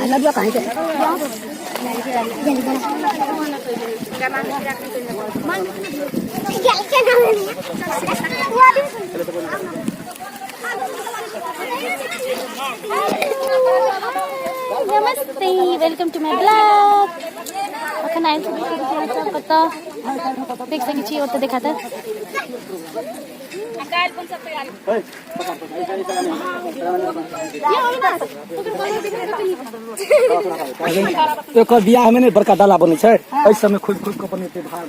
लडुआ कहाँ छै? नमस्ते, welcome to my blog. अखन आयल छी सब कतऽ देख सकै छी, ओतऽ देखा तऽ। एकर बियाह में नहि बड़का डाला बनै छै, एहि सबमे खोदि खोदि कऽ बनेतै भार।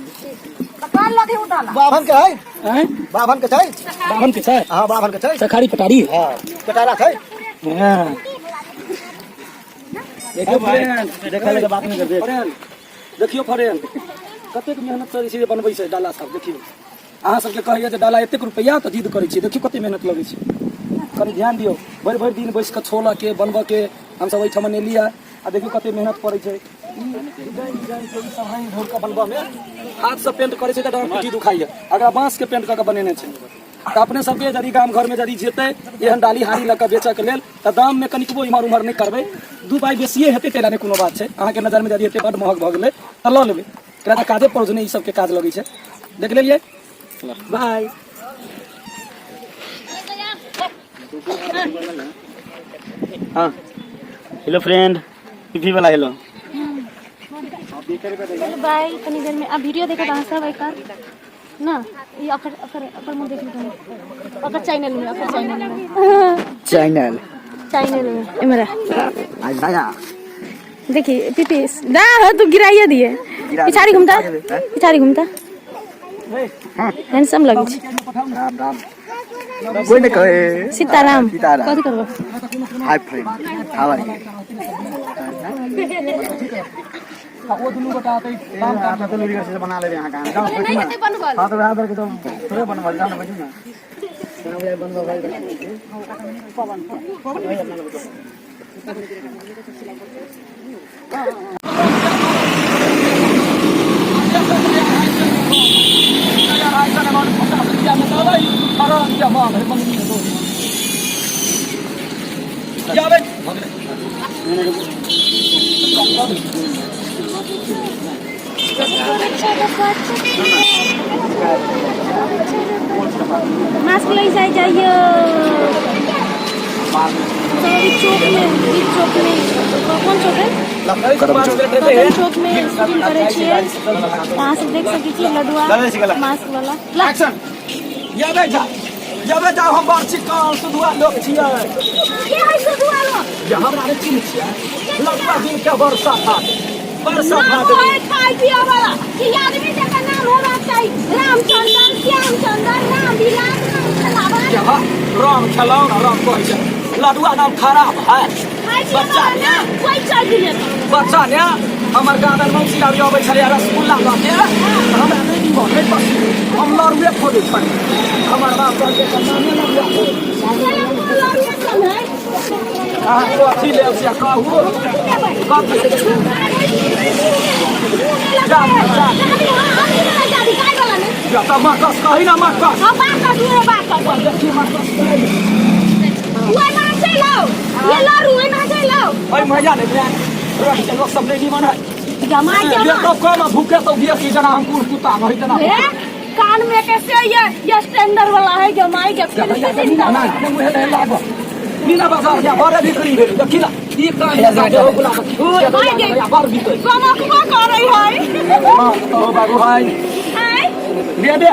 बाभन के है। आँय? बाभन के छै। बाभन के छै? हाँ, बाभन के छै। सखारी पटारी। हाँ, कटारा छै। हाँ। देखियौ फ्रेंड, देखै लगे बात नहि करबै। फ्रेंड, देखियौ फ्रेंड, कतेक मेहनत करै छै जे बनबै छै डाला सब। देखियौ, अहाँ सबके कहैया जे डाला एतेक रुपैआ तऽ जिद करै छियै। देखियौ कते मेहनत लगै छै, कनि ध्यान दियौ। भरि भरि दिन बैस कऽ छोलऽ के बनबऽ के हमसब एहिठाम एलियै आ देखियौ कते मेहनत पड़ै छै। ई डिजाइन डिजाइन के ई सब रंग ढोर कऽ बनबऽ मे हाथसँ पेंट करै छै तऽ पीठी दुखाइया। अगर बाँस के पेंट कऽ के बनेने छै तऽ अपने सबके यदि गाम घरमे यदि जेतै एहन डाली हारी लऽ कऽ बेचऽके लेल तऽ दाममे कनिकबो इम्हर उम्हर नहि करबै। 2 पाइ बेसिए हेतै ताहि लए नहि कोनो बात छै। अहाँके नजरमे यदि हेतै बड्ड महग भऽ गेलै तऽ लऽ लेबै, एकरा तऽ काजे पड़ै छै ने, ई सबके काज लगै छै। देख लेलियै, बाय। हाँ, हेलो फ्रेंड, पीपी वाला हेलो। चलो बाय, कनी देर में अब वीडियो देखब अहाँ सब एकर ना। ई अकर अकर अकर मुँह देख लिअ अकर चैनल में, अकर चैनल में। चैनल चैनल में इमरा आज नया देखिए पीपी दा हो तू गिराइए दिए। पिछाड़ी घूमता, पिछाड़ी घूमता, हैंडसम लगे छै। राम राम कोई नहीं कहे। सीताराम। सीताराम। कथी करबो? Hi friend, how are you? ओ दुनू गोटा तऽ काम आप तो लूरी से बना लेबे यहाँ काम जाओ बैठू ना। हाँ तो वहाँ तो थोड़े बनवल, जाओ ना बैठू ना। बनबल भाई। मास्क लै जाइ जाइयो सब। अभी चौक में, बीच चौक में, कोन चौक है? कदम चौक में शूटिंग करै छियै। अहाँ सब देख सकै छी लडुआ मास्क वाला। ला। एक्शन। याबे जा, याबे जा, हम बड़ चिकन सुधुआ लोक छियै। के है सुधुआ लोक? जे हमरा नहि चिन्ह छियै? लडुआ दिन के वर्षा फाट, वर्षा नाम फाट है खाय पिए वाला कि आदमी जकर नाम होबाक चाही रामचंद्र, श्यामचंद्र, राम विलास, राम खेलावन। के हा राम खेलौना राम कहै छै, लडुआ नाम खराब है। खाय पिए बच्चा वाला ने नाम कोई चल दिले तो बच्चा ने हमर गादर मौसी आबि अबै छलै रसगुल्ला लऽ के, तऽ हमरा नहि निमन नहि पसिन, हम लड़ुए खोजै छलियै। हमर बाप कहलकै तऽ नामे लड़ुआ खोज। अहाँ कथी लेब से कहू, कथी? जा जा जा तऽ मकस कही ना, मकस देखी, मकस। अरे मजा नहीं रोड लोग सब नहीं निमन है। ये तो कम भूखे तो बेसी जना हम कुल कुत्ता नहीं जना। कान में कैसे ये स्टैंडर वाला है जमाई के फिर से जिंदा। ना मुहे नहीं लागो, मीना बाजार या बड़े बिक्री भेल। देखी ना ई कान में जो गुलाब या बड़ बिकै कमकबो करे है। हां तो बाबू भाई आय ले दे।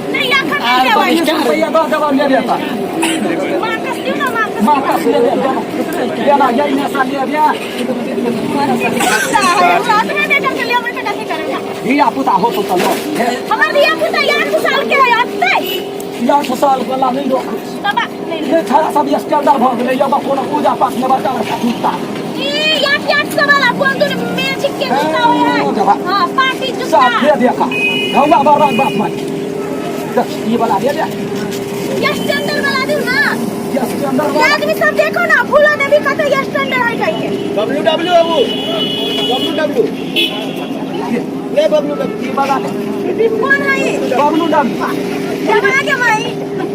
नहीं, अखन नहीं देबै। रुपैया दऽ देबऽ, ले दे। माकस दियौ ना, माकस। माकस ले दे लेना, यही नशा ले दे। रात में बेटा के लिए बेटा कथी करेगा? धिया पुता हो तो लो। हमर धिया पुता 8 साल के है अतै। 8 साल वाला नहि लोक तबा नहीं। नहि, छड़ा सब स्टैंडर्ड भऽ गेलै। अब कोनो पूजा पाठ नहि, बड़का बड़का जूता। ई आठ आठ सौ वाला कोन दूर मैजिक के जूता होय है। हां, पार्टी जूता। साफ दे देखा घौआ बड़ बाप माय, देख ई वाला दे दे। ये स्टैंडर्ड वाला दियो ना। ये स्टैंडर्ड ये वाला। आदमी सब देखो ना, फूल बबलू डब्लू ले बबलू डब्लू ई वाला ले। कौन है ई? बबलू डब्लू। जमा के भाई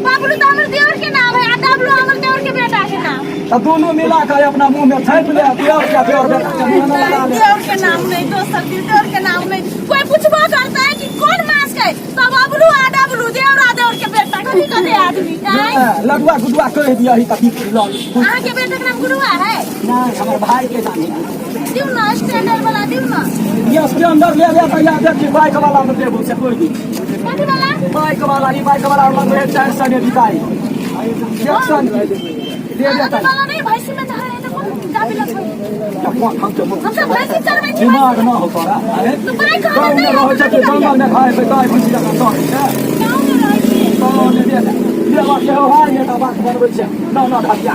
बबलू तो हमर देवर के नाम है आ डब्लू हमर देवर के बेटा के नाम। तो दोनों मिला के अपना मुंह में छापि ले देवर के देवर बेटा के मुंह में लगा ले। देवर के नाम नहीं दोसर देवर के नाम नहीं कोई पूछबो करता है कि कौन मास्क है तो बबलू आ डब्लू देवर आ देवर के बेटा कथी कथे आदमी आँय? लडुआ गुडुआ कह दिया ही तकी लल। अहाँ के बेटा के नाम गुरुआ है? नहीं, हमर भाई के नाम है। दिउ ना स्टैंडर्ड वाला दिउ ना। ये स्टैंडर्ड ले ले भैया देखी बाइक वाला में देबो से कोई दी। कथी वाला? बाइक वाला ई बाइक वाला में 400 ने बिकाई। 100 ले ले। अथी वाला नहीं भैंसी में चढ़े है तो कौन चाबी लगबै? कौन हम तो हम सब भैंसी चढ़बै छी। दिमाग न हो तोरा। अरे तो बाइक गाँव हमर में नहीं रहै छै हो। जंगल में खाए पे गाय भैंसी जकाँ चरै छै। गाँव में रहै छियै। गाँव में दे दे। लेबा के हो हाय ने बात बनबै छै। नौ नौ ढकिया।